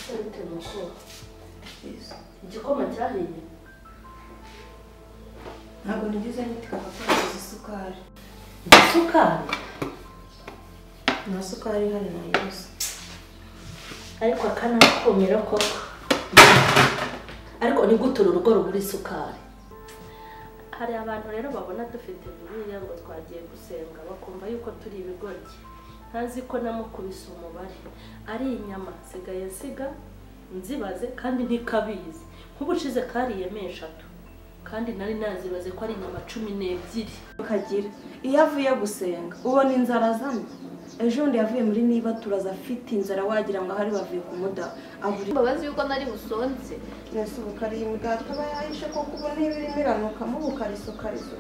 Bite nuko igikoma cyahiye? Ntabwo nigeze nyitika kuko isukari. Isukari? Nta sukari ihari nayibuze. Ariko akanakumira koko. Ariko ni gute uru rugo rubura isukari? Hari abantu rero babona dufite buriya ngo twagiye gusenga bakumva yuko turi ibigoryi. Ntazi ko namukubise umubare. Ari inyama nsigaye nsiga nzibaze kandi ntikabizi. Nk'ubushize kariyemo 3 kandi nari nazibaze ko ari inyama 12. Kagira iyo avuye gusenga ubona inzara azana. Ejo ndi yavuye muri niba turaza afite inzara wagira ngo hari bavuye kumuda. Mbabazi yuko nari busonze. Nese ubukari imigati aba yahishe ko kubona ibirimo iranuka mu bukarisukarizo.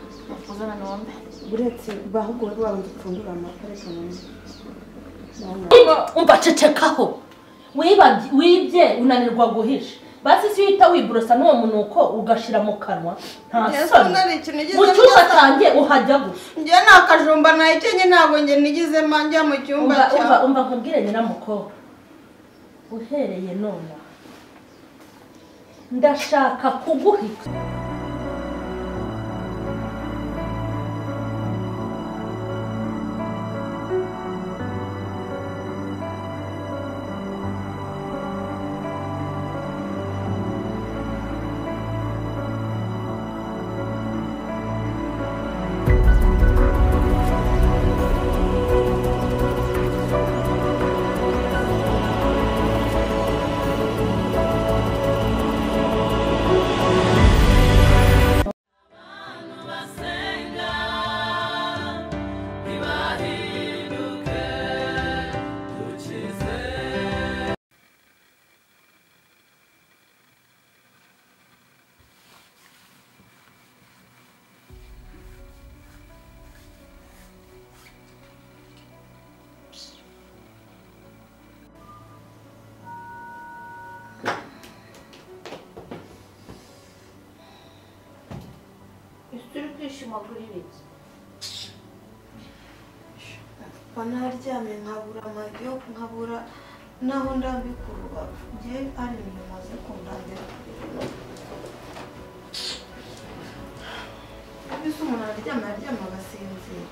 Uzana nombe. Buretse bahubwo babanza upfundura amata reka none. Umva cecekaho. Wibye unanirwa guhisha. Basi si uhita wiborosa n'uwo munuko ugashira mu kanwa. Nta soni. Mu cyumba cyanjye uhajya gusa. Njye nta kajumba nahekenye ntabwo njye nigeze njya mu cyumba cyawe. Umva nkubwire nyiramukobwa. Uhereye none ndashaka kuguhita. Naryamye nkabura amajyo nkabura naho ndambika urubavu. Njye ari ibintu maze kundambira. Mbese umuntu araryama aryama agasinzira.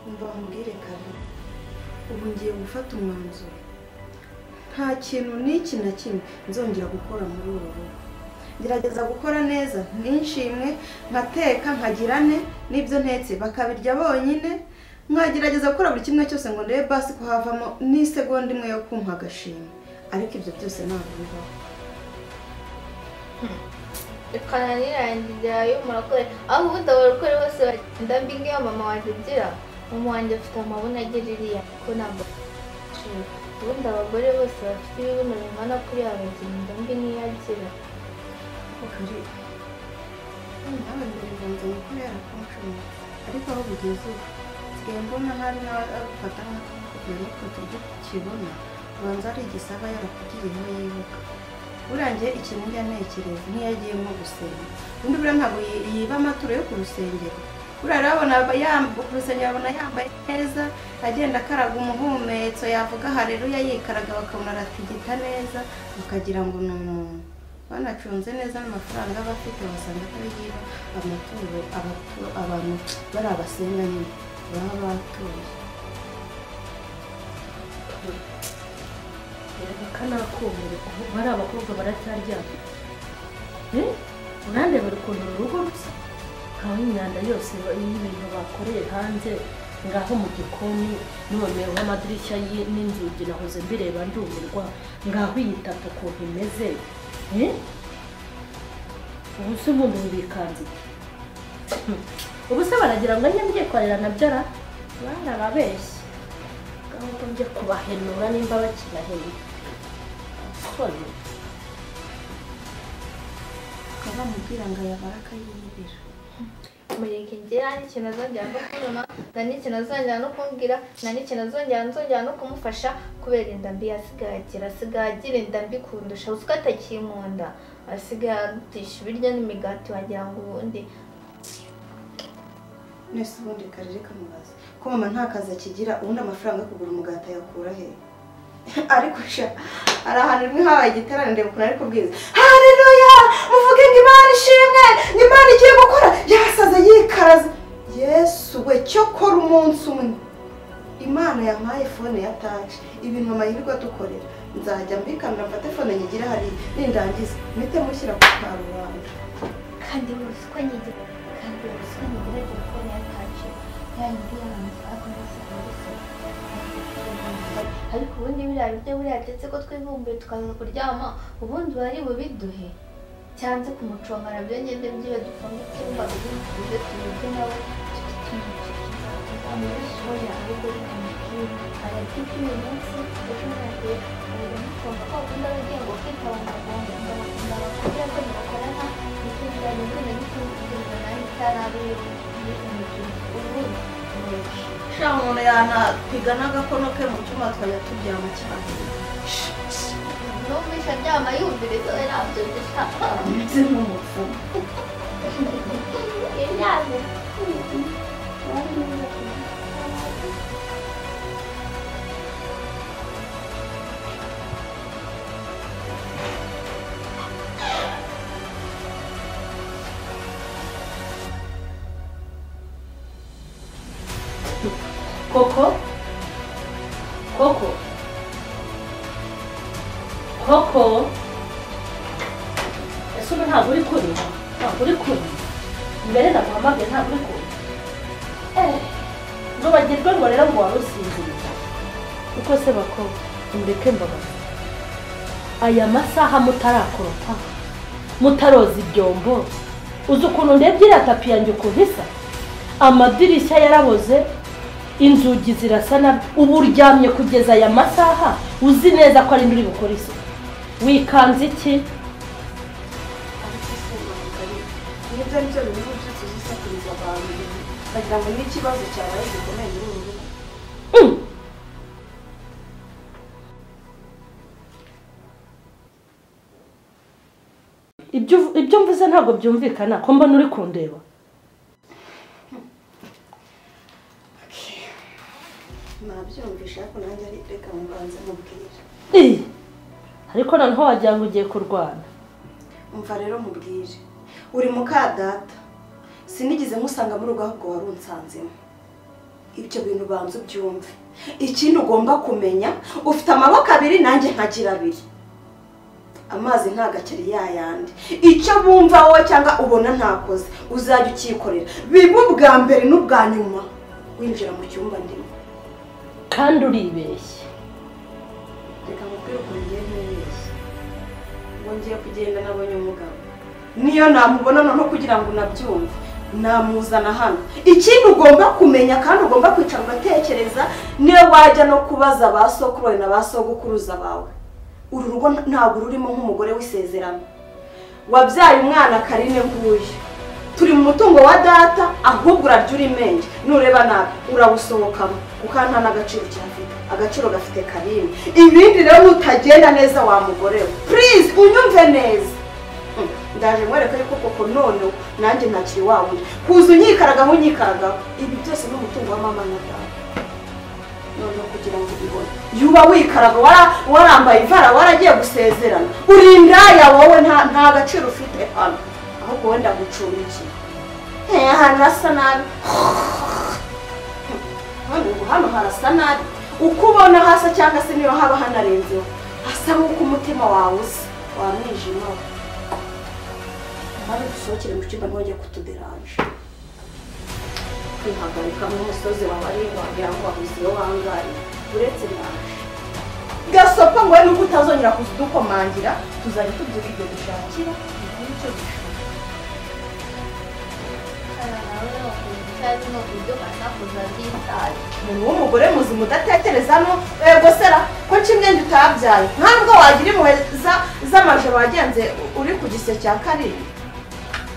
Umva nkubwire kare, ubu ngiye gufata umwanzuro. Nta kintu n'iki na kimwe nzongera gukora muri uru rugo. Ngerageza gukora neza nishimwe, nkateka nkagirane n'ibyo ntetse bakabirya bonyine. Nkagerageza gukora buri kimwe cyose ngo ndebe basi ko havamo n'isegonda imwe yo kumpa agashimwe, ariko ibyo byose ntabwo bibaho. Reka nanirangira yo murakore aho ubundi abarokore bose bagenda mbi nk'iyo mama wanjye agira. Mama wanjye afite amabuno agira iriya ko ntabwo ubundi abagore bose bafite ibibuno bingana kuriya bagenda mbi nk'iyo agira. Nawe mbere bivanze ngo yarakunshometse, ariko aho bigeze ubu nsigaye mbona hari n'abagufata nk'akakubwira n'utwo turyo ukibona ubanza ari igisaba yarakugiriyeho yibuka. Buriya njye ikintu njya ntekereza nk'iyo agiye nko gusenga, ubundi buriya ntabwo yiba amaturo yo ku rusengero. Buriya rero ku rusengero abona yambaye neza agenda akaraga umuhumetso yavuga haleluya yikaraga bakabona aratigita neza bakagira ngo ni umuntu. Banacunze neza n'amafaranga aba afite wasanga atari yiba amaturo abantu bari abasenga nyine baba batuye. Akanakumira bari abakobwa baracyaryamye. Urandebera ukuntu uru rugo rusa nkaho imyanda yose y'ibintu bakoreye hanze ngaho mu gikoni none amadirishya n'inzugi nahoze mbireba ndumirwa ngaho iyi tapi ukuntu imeze. Ubu se ubundi bikanze iki? Ubu se baragira ngo njye mbyikorera nabyo ra barababeshye. Ahubwo njye kubahenura nimba bakibahenura. Soni akabamubwira ngo ayabara akayiyibira. Mureke njye nta n'ikintu azongera no kubona, nta n'ikintu azongera no kumbwira, nta n'ikintu azongera no kumufasha kubera inda mbi asigaye agira. Asigaye agira inda mbi kundusha, uzi ko atakinkunda. Asigaye adutisha ibiryo n'imigati wagira ngo ubundi. Nese ubundi karere kamubaza ko mama nta kazi akigira, ubundi amafaranga yo kugura umugati ayakura he? Ariko sha hari ahantu rimwe habaye igiterane ndeba ukuntu ari kubwiza haleluya muvuge ngo Imana ishimwe, ngo Imana igiye gukora, yasaze yikaraza. Yesu we, cyokora umunsi umwe Imana yampaye fone ya touch, ibintu mama yirirwa dukorera nzajya mbikamera mfate fone nyigire hari nindangiza mpite mushyira ku karubanda. Kandi ruswa nyigira, kandi ruswa nyigira telefone ya touch yayindi yanjye akomeza kubisa. Ariko ubundi biriya biryo buriya ndetse ko twivumbuye tukaza kuryama, ubundi bari bubiduhe cyanze kumuconga nabyo ngende byibe dufunge icyumba ubundi tuze tubirye nawe tuzamusoya. Ahubwo bikamubwira ararya iby'uyu munsi ejo ntabwo aramuconga ko akunda abagiye ngo kwitaba ngo ndabakunda bakubwira ko nibakorana nitunganye wenda nitunganye nanjye itarabe ubundi mureke. Sha umuntu yanatwiga n'agakono ke mu cyuma twajya turyama cyane. Numvisha aryama yumviriza we ntabyo mbishaka. Ndetse n'umupfumu. Imyaka. Koko Koko Koko, ese ubu ntabwo uri kunywa? Ntabwo uri kunywa? Mbere naguhamagaye ntabwo uri kunywa? Ngo bagirwe ngo rero ngo wari usinziriye. Kuko se bako mureke mbabaze, aya masaha mutarakoropa mutaroza ibyombo, uzi ukuntu ndebye iriya tapi yanjye ukuntu isa, amadirishya yaraboze, inzugi zirasa nabi, ubu uryamye kugeza aya masaha uzi neza ko ari uri bukore isuku, wikanze iki? Ariko se Margarita, nibyo ari byo bintu byose uzisakuriza abantu bagira ngo ni ikibazo cyabaye gikomeye muri uru rugo. Ibyo mvuze ntabwo byumvikana ko mbona uri kundeba. Nabyumvisha ariko nanjye ari reka mubanze mubwire. Ariko noneho wagira ngo ugiye kurwana. Umva rero mubwire, uri muka data, sinigeze nkusanga muri rugo ahubwo wari unsanzemo. Ibyo bintu banza ubyumve. Ikindi ugomba kumenya, ufite amaboko abiri nanjye nkagira abiri. Amazi ntagakiri yayandi. Icyo bumva wowe cyangwa ubona ntakoze uzajya ukikorera. Biba ubwa mbere n'ubwa nyuma winjira mu cyumba ndimo. Kandi uribeshye. Reka nkubwire ukuntu ngiye ntibeshye. Ngo ngiye kugenda nabonye umugabo. Niyo namubona noneho kugira ngo unabyumve, namuzana hano. Ikindi ugomba kumenya kandi ugomba kwicara ugatekereza, niyo wajya no kubaza ba sokuru na ba sogokuruza bawe. Uru rugo ntabwo rurimo nk'umugore w'isezerano. Wabyaye umwana Karine nguyu. Turi mu mutungo wa data, ahubwo urarya uri menge. Nureba nabi urawusohokamo kuko nta n'agaciro cyafite. Agaciro gafite Karine. Ibindi rero nutagenda neza wa mugore we, please unyumve neza. Ndaje mwereka yuko koko none nanjye ntakiri wa wundi. Kuza unyikaragaho unyikaragaho. Ibi byose ni umutungo wa mama na data. None kugira ngo ubibone, yuba wikaraga warambaye ivara waragiye gusezerana, uri indaya wowe nta gaciro ufite hano, ahubwo wenda gucumbikiye. Ahantu hasa nabi. Hano harasa nabi. Uko ubona hasa cyangwa se niyo haba hanarenzeho, hasa nk'uko umutima wawe usa, wa mwijima we. Hano dusohokere mu cyumba ntujye kutuderanje. Kwihagarika nk'umusozi wawe wagira ngo wabuze iyo wangariye, uretse naje. Gasopa ngo nubwo utazongera kudukomangira, tuzajya tubyuka ibyo dushakira, dukore icyo dushaka. Umuntu w'umugore muzima udatekereza no gosera ko kimwe utabyaye, ntabwo wagira impuhwe z'amajoro wagenze uri ku gise cya karindwi.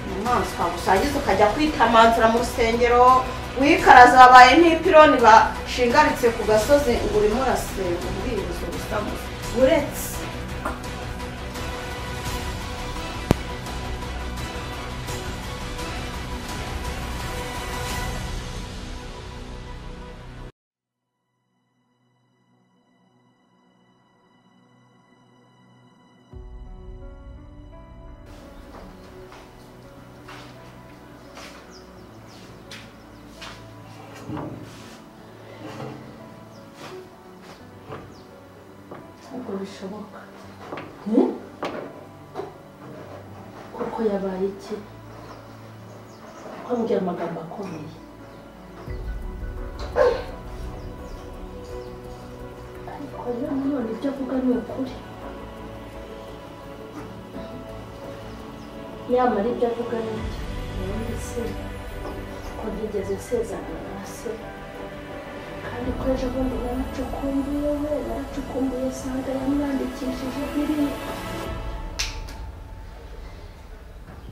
Inyamaswa gusangiza ukajya kwitamanzura mu rusengero, wikaraza wabaye nk'ipironi bashingaritse ku gasozi ngo urimo urasenga ubwiriza ubusa uretse. bishoboka. Kuko yabaye iki? Ko ambwira amagambo akomeye. Ariko rero none ibyo avuga ni ukuri. Nyamara ibyo avuga ni byo. Ubundi se ko ntigeze nsezerana na se, kandi ko ejo bundi naracukumbuye we, naracukumbuye sanga yamwandikishije biri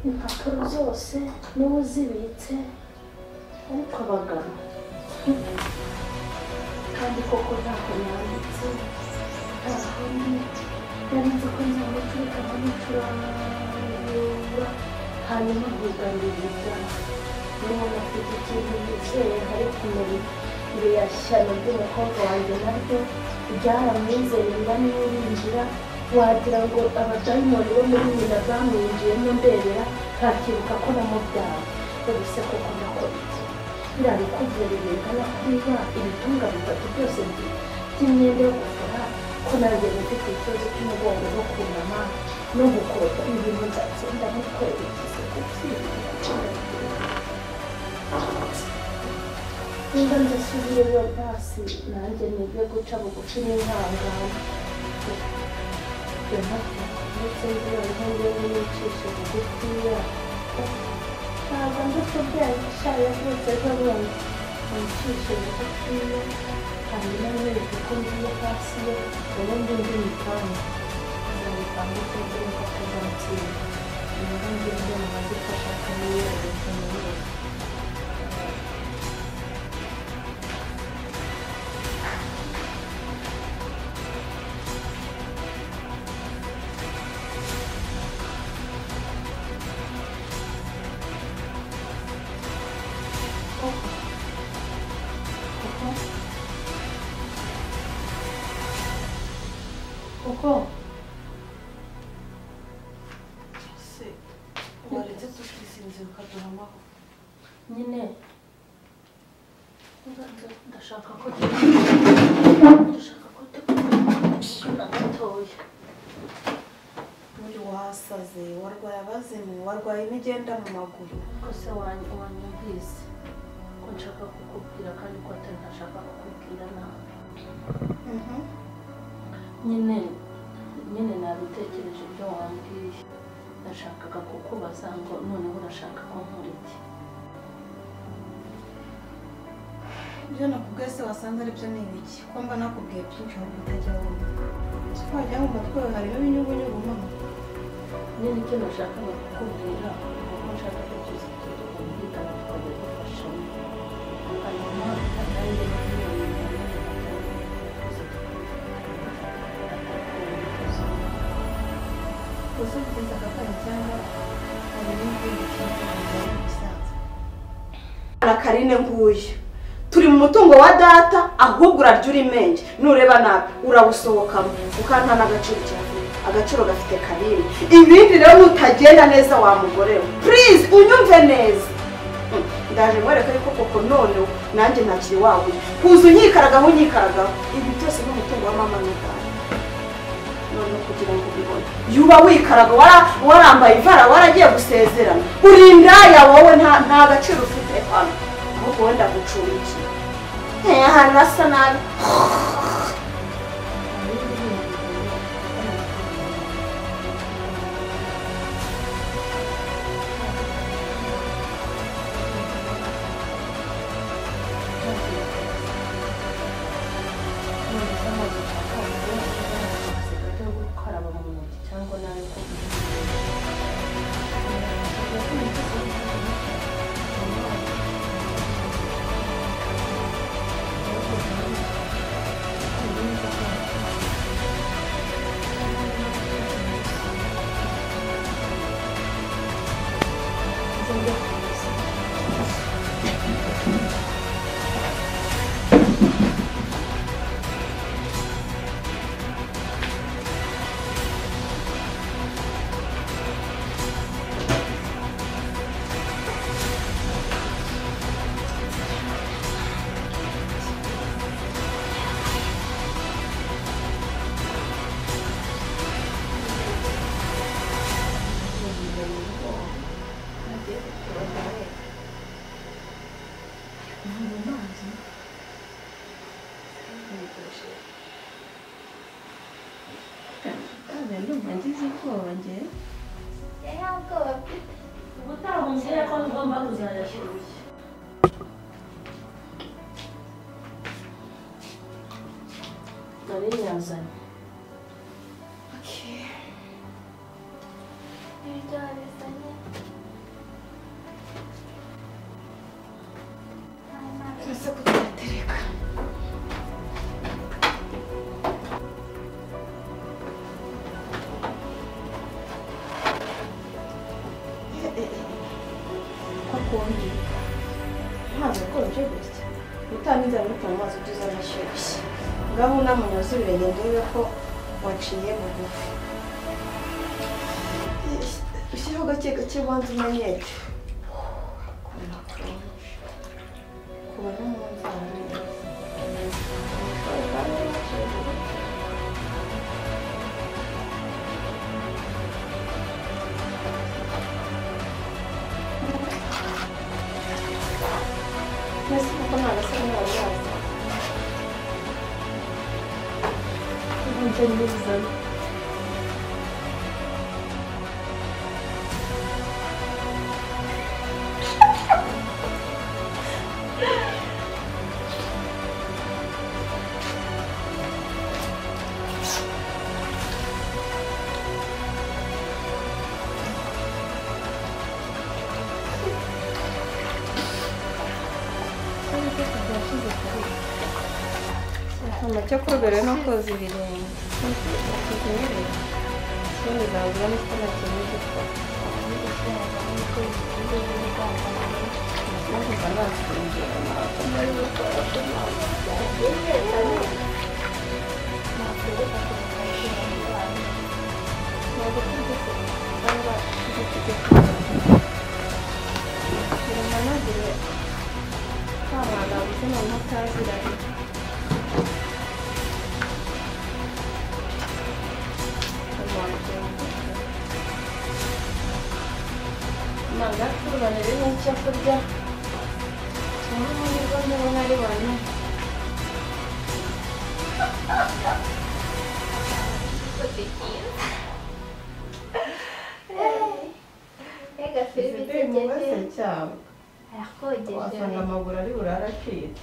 impapuro zose niwe uzibitse, ariko abagabo kandi koko ntako yanditse, ntaho ndi, nari nzi ko nzamucurika nkamucurangura hanyuma nkigarurira ibyaha. N'umuntu afite ikintu yizeye hari kumenya iriya shyano ry'umukobwa wanjye naryo ryaramwizeye ndamwiringira, wagira ngo abadayimoni bo muri nyina bamwinjiyemo ndebera ntakibuka ko namubyaye. Ubuse koko ndakora iki? Biriya bikuvura bingana kuriya, ibitunga bitatu byose by'imyenda yo gufura, ko nanjye mfite ikibazo cy'umugongo no kunama no gukoropa ibintu nzatsinda mukorera iki se? Nimba nzasubiyeyo basi nanjye nige guca bugufi n'ihangane. Ndetse noneho njyewe nicishe bugufiya, ntabwo ndi kubyagisha yavutse ejo bundi, nicishe bugufiya hanyuma mwereke ko ngiye hasi ye, ubundi ndi mipangu nzabipanga uko nzi nuko atazatsinda. Niba ngende mubaze ko ashaka niyo ntimubereke. Koko se waretse tukisinzira ukaduha amahoro nyine, ndashaka ko tugana gatoya. Muri wasaze, warwaye abazimu, warwaye imigenda mu maguru. Ko se wanyumvise ko nshaka kukubwira kandi ko atari ntashaka kukubwira nabi. Nyine nabitekereje ibyo wambwiye, nashakaga kukubaza ngo noneho urashaka ko nkora iki? Ibyo nakubwiye se wasanze aribyo ni ibiki? Ko mba nakubwiye byinshi ahubwo utajya wumva. Wagira ngo umutwe wawe harimo ibinyugunyugu mama. Nyine icyo nashakaga kukubwira ni uko nshaka ko tuzi twumvikana tukajya dufashanya, hanyuma nanjye usubiza akakanya cyangwa hari n'ibindi kintu bisanzwe. Karine nguyu turi mu mutungo wa data, ahubwo urarya uri menge, nureba nabi urawusohokamo ukanta n'agaciro cyane, agaciro gafite Karine. Ibindi rero nutagenda neza wa mugore we, please unyumve neza. Ndaje nkwereka yuko koko none nanjye ntakiri wawe, kuza unyikaragaho unyikaragaho, ibi byose ni umutungo wa mama na data. None kugira ngo ubibone yuba wikaraga warambaye ivara waragiye gusezerana, uri indaya wowe, nta gaciro ufite hano, ahubwo wenda gucumbikira ahantu hasa nabi. Ngize ubwoba njye. Nta bwoba mfite. Ubutaha umbwire ko ngomba kuzayashyushya. Nari nyazanye. Okay. Ibiryo wabizanye. Ese kutuyatereka. Ko akonje. Amazi akonje gutya. Utaninze muri amazi ujye uzana ashyushye. Ngaho unamunyoza ibirenge ndebe ko waciye bugufi. Ushyireho gake gake ubanze umenyere. Ukuntu akonje. Kuba no mu nzara neza. Mbese kuko nta gasabune wari waza. Ubanza nizana. Cyo kurubera no koza ibirenge. Isoni zangura n'isoni kintu gikora. Manga tubanire n'icyo kurya. Nibwo ndabona ari bane. Ega filime Itegeze cyane. Arakogeje. Wasanga amaguru ari burara acitse.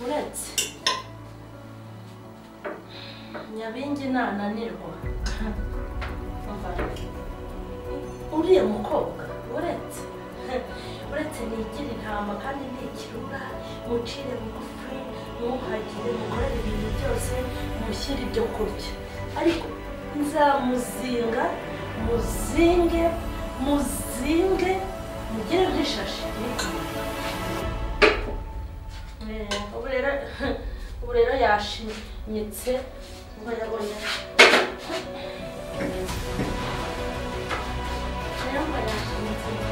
Uretse Nyabingi nananirwa. Uriya mukobwa uretse nigira intama kandi ntikirura, mucire bugufi, mwuhagire, mukorere ibintu byose, mushyire ibyo kurya. Ariko nzamuzinga, muzinge, muzinge, mugire nk'ishashi. Ubu rero yashinyitse ngo yabonye. Rero ngo yashinyitse ngo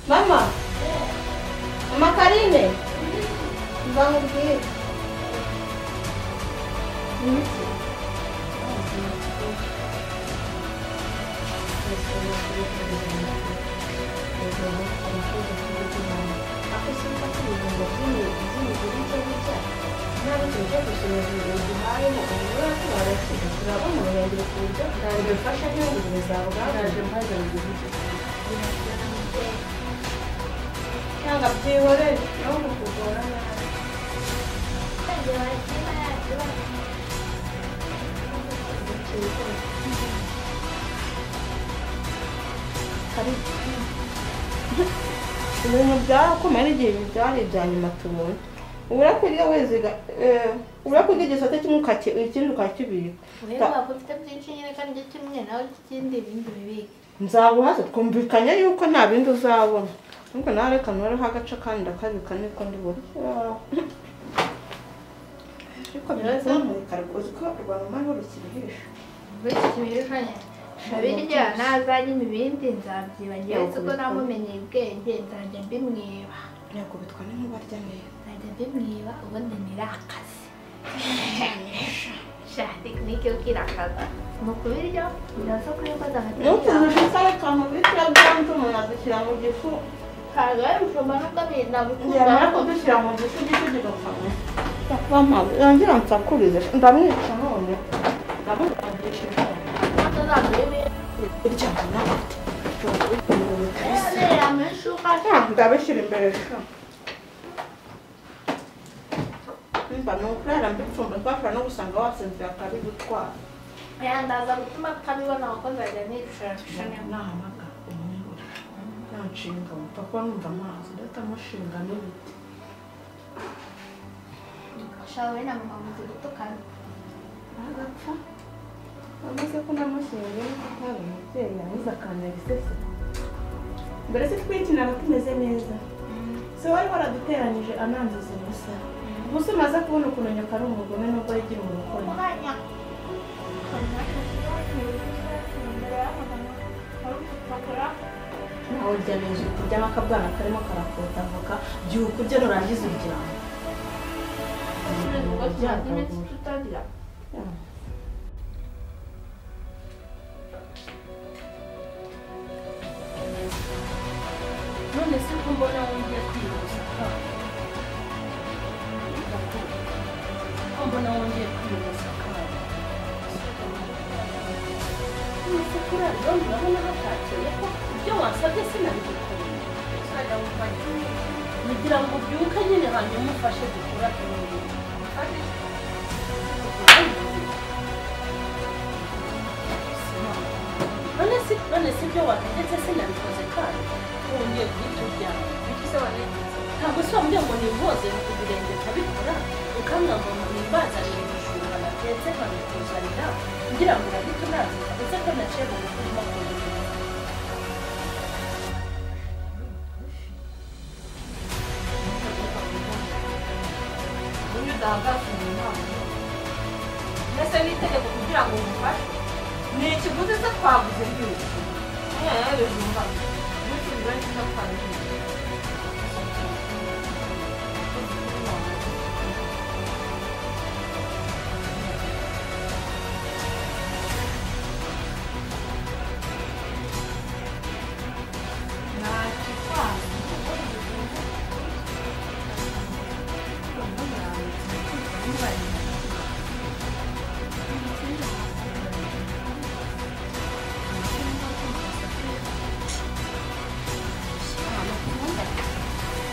Mama, Mama Karine, mbangubwire. Cyangwa byihorere no kukugora nabi. Karibu. Ibintu byarakomeye igihe byari ibya nyuma tubonye. Urakurya weziga urakurya igisate kimwe ikindi ukakibika. Wewe ufite byinshi nyine kandi kimwe nawe ikindi ibindi bibika. Nzaguha twumvikanye yuko nta bindi uzabona. Nuko nareka noreho agace kandi ndakabika niko ndi burya. Ariko birazamurika rwose ko rwamama rukirihisha. Rukirihisha. Abirya nazanye imibindi nzabyiba ngewe ko namumenyeye ubwenge nzajya mbimwiba. Yakubitwa n'inkuba rya neza. Nzajya mbimwiba ubundi nirakaze. Sha tekinike yo kwirakaza. Mu kubirya biraza kubikoza hagati. Nuko akantu bitira byanze umuntu adushyira mu gifu. Kaga ibijumba nubwo nabikunda. Yamara kudushyira mu gifu igifu kigapfa. Mama yangira nsakurize ndamwica none. Ndamwica. Ndabishyira imbere mba ni ukurara mbipfumba twashobora no gusanga wasinzira akabigutwara. Ndaza gutuma atabibona kuko nzajya nicara. Nahamagara umwihorere yanshinga wumva ko numva amazi ndahita amushinga n'ibiti. Shawe na mama muzi gutukana. Agapfa. Amaze ko namushingiye ko hari umubyeyi yangiza akantera isese. Mbere se twikinaga tumeze neza. Se wari waraduteranyije ananziza ubusa. Gusa umaze kubona ukuntu nyoka ari umugome nubwo yigira umurokore. Nawe urya neza uri kurya nk'akabwana karimo karakota avoka byuka urya nurangiza uryama. None se ko mbona wongeye kwiyoza kandi ko mbona wongeye kwiyoza kandi none se kurara irondo urabona hatakeye ko ibyo wansabye sinabigukoreye ngira ngo ubyuke nyine hanyuma ufashe dukura umubiri. None se ibyo wategetse sinabikoze kandi wongeye guhita uryama. Ntabwo se wambwiye ngo nimwoze ibirenge nkabikora ukambwira ngo nimbazanire ibijumba natetse nkabikuzanira ngira ngo urahita unanziza ndetse ko naciye bugufi urimo kunzanira. Mbese ni itegeko kugira ngo ngufashe ni ikiguzi se twaguze ry'ubu ibijumba n'ibicuruzwa n'icyo twaguze.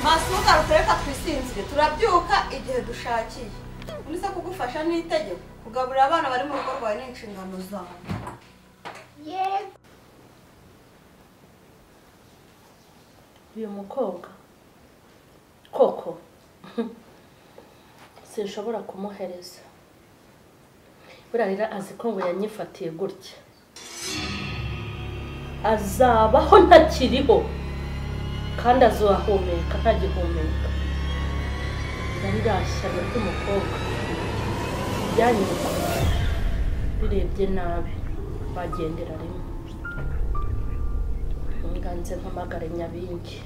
Masuka rutereka twisinzire turabyuka igihe dushakiye. Unise kugufasha n'itegeko kugaburira abana bari mu rugo rwawe n'inshingano zawe. Yego. Uyu mukobwa koko sinshobora kumuhereza. Buriya rero azi ko ngo yanyifatiye gutya. Azabaho ntakiriho. Kandi azahumeka ntagihumeka. Ndarashyano ry'umukobwa byanyuka birebye nabi bagendera rimwe. Nganze mpamagare Nyabingi.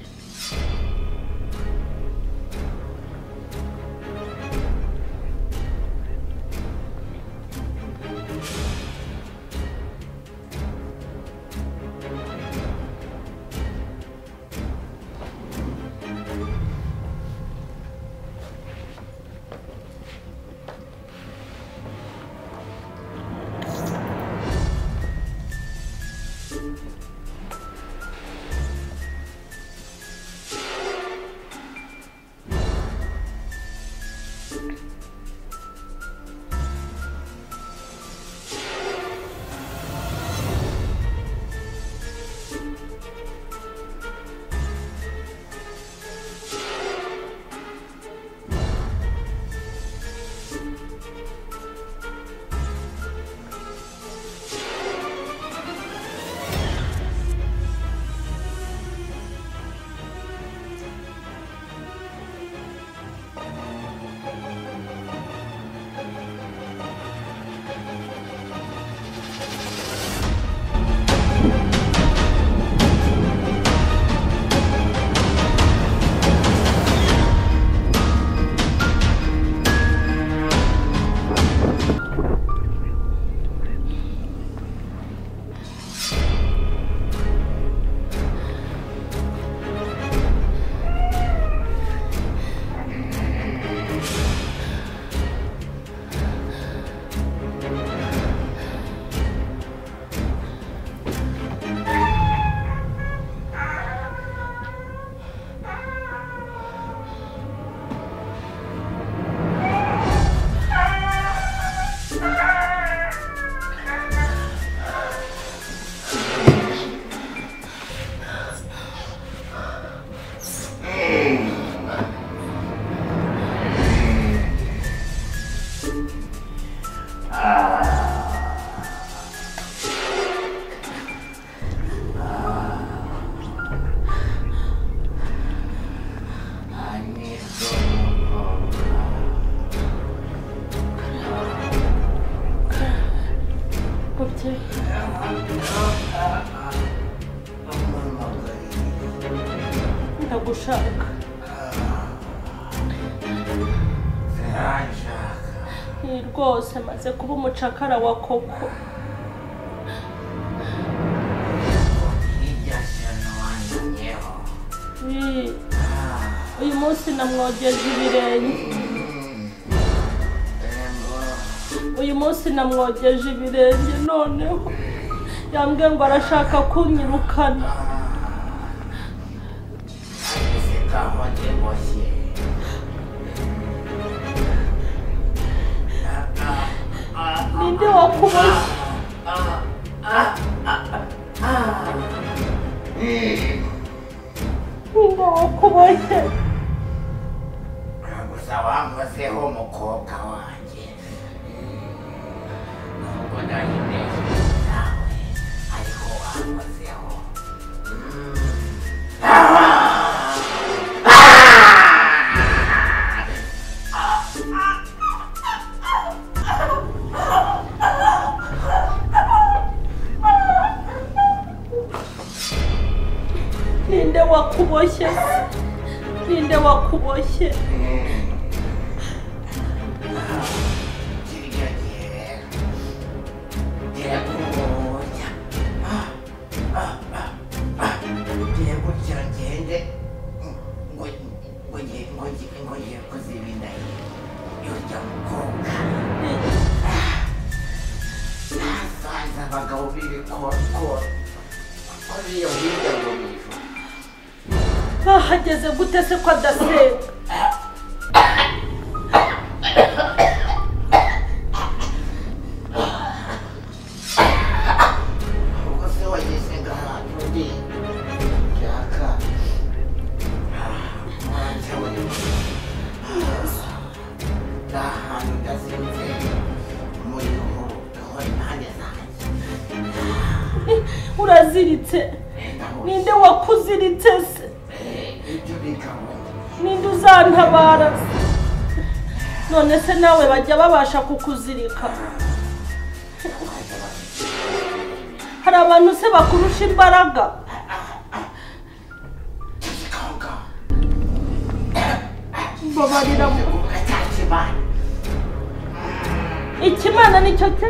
ziragushaka. Ziranshaka. Ni rwose maze kuba umucakara wa koko. Uyu munsi namwogeje ibirenge. Uyu munsi namwogeje ibirenge noneho yambwiye ngo arashaka kunyirukana. Ninde wakuboshye? Ninde wakuboshye? Gusa wankozeho umukobwa wanjye. Nubwo nari meze nawe, ariko wankozeho. Ninde wakuboshye? Ninde wakuboshye? Bahageze gute se ko adasenga? Ubwo se wageze ahantu ndi nshaka ahantu ndasinze umuriro uhora impande zanjye. Uraziritse? Ninde wakuziritse se? Ninde uzantabara? None se nawe bajya babasha kukuzirika? Hari abantu se bakurusha imbaraga? Mbabarira. Ikimana nicyo cye?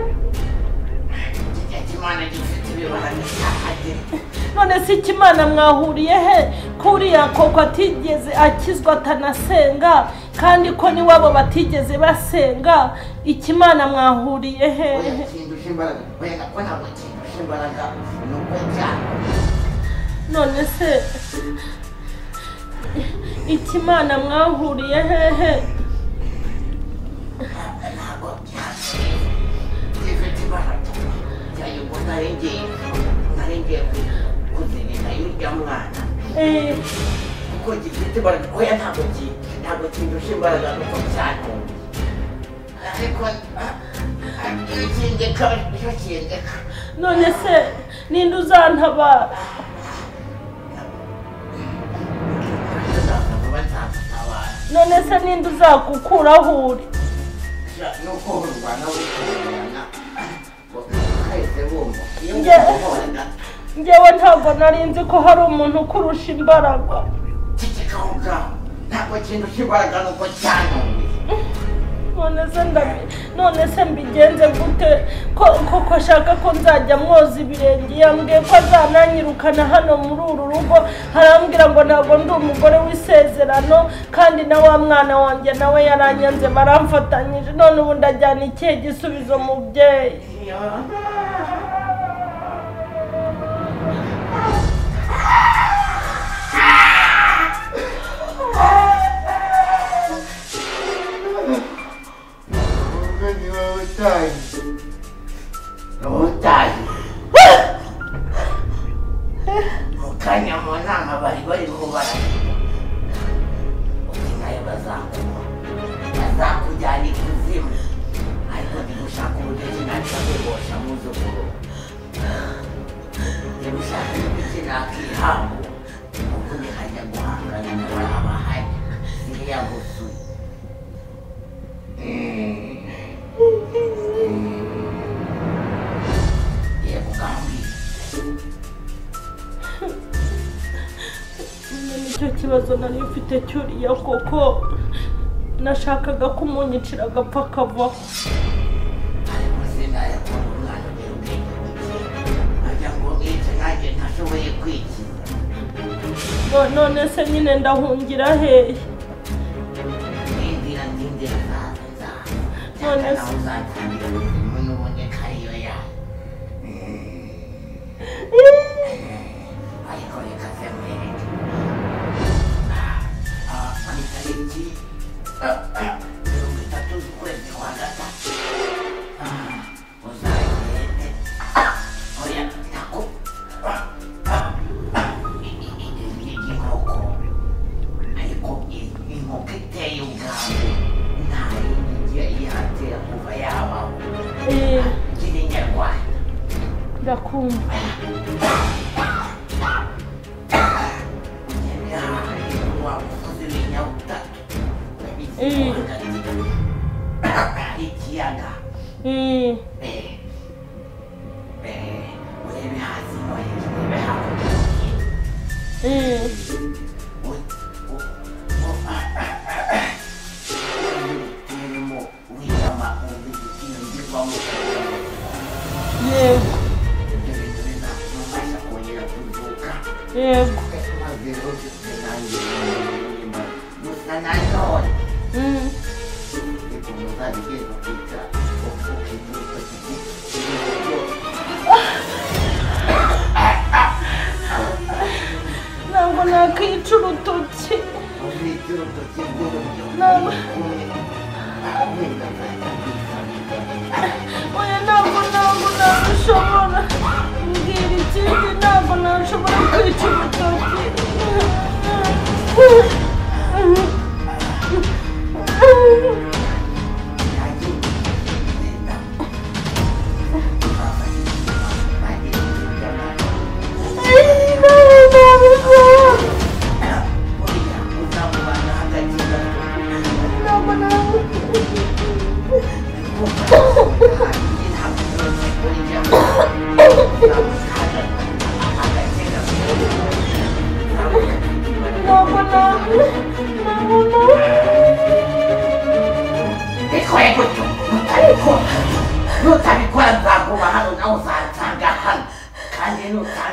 None se ikimana mwahuriye he? Ko uriya koko atigeze akizwa atanasenga, kandi ko niwabo batigeze basenga, ikimana mwahuriye he? None se ikimana mwahuriye hehe? Kuko gifite imbaraga, oya ntabwo kindusha imbaraga nuko cyantunze. Ariko iyo kindeka. None se ninde uzantabara? None se ninde uzagukuraho uri? Nuko urwana wikurana kahise bumva. Njyewe ntabwo nari nzi ko hari umuntu ukurusha imbaraga. Ceceka aho ngaho, ntabwo kindusha imbaraga nuko cyantunze. None se mbigenze gute koko ashaka ko nzajya mwoza ibirenge? Yambwiye ko azananyirukana hano muri uru rugo, arambwira ngo ntabwo ndi umugore w'isezerano, kandi na wa mwana wanjye nawe yaranyanze baramfatanyije. None ubu ndajyana ikihe gisubizo mubyeyi? Mu kanya mu nama bari barimo bararira uti nayo bazakuba bazakujyana ikuzimu, ariko ndi gushaka uburyo ki nakabibosha muzukuru, ndi gushaka uburyo ki nakihango ubundi nkajya guhangana na bariya bahari ziriya gusuye. Yego gahambira. Nicyo kibazo nari mfite cyuriya koko nashakaga kumunyicira agapfa kavaho. Ariko sinayakora umwana ugira ubwenge buke ajya ngo mwice nanjye ntashoboye kwikiza. None se nyine ndahungira hehe? Ndindira ndindira nzaza nzaza. None se uzatangira ubuzima n'ubundi kariyo yawe. Ariko reka se mwereke. Ku itariki 30 z'ukwezi kwa gatatu uzagende oya nako inkoko ariko inkoko iteye ubwabo nta yindi igiye ihatera kuva yabaho kiri nyarwanda. Ndakumva. Ugende hahandi wa musozi w'inyabutatu hari ikiyaga urebe hasi no hejuru urebe hakurya uteremo wiyama wumva Yego. Ibyo bintu bizatubasha kongera kuzuka. Yego. Maze rwose nanjye gusa nanone ukuntu uzabigeza ukica ukica urutoki ntabwo nakwica urutoki. Uzica urutoki rw'uburyo wenda nzajya kwisabira. Oya ntabwo nabishobora. Mbwira ikindi ntabwo nashobora kwica urutoki. Nutabikora nzaguma hano nawe uzansanga hano kandi nuta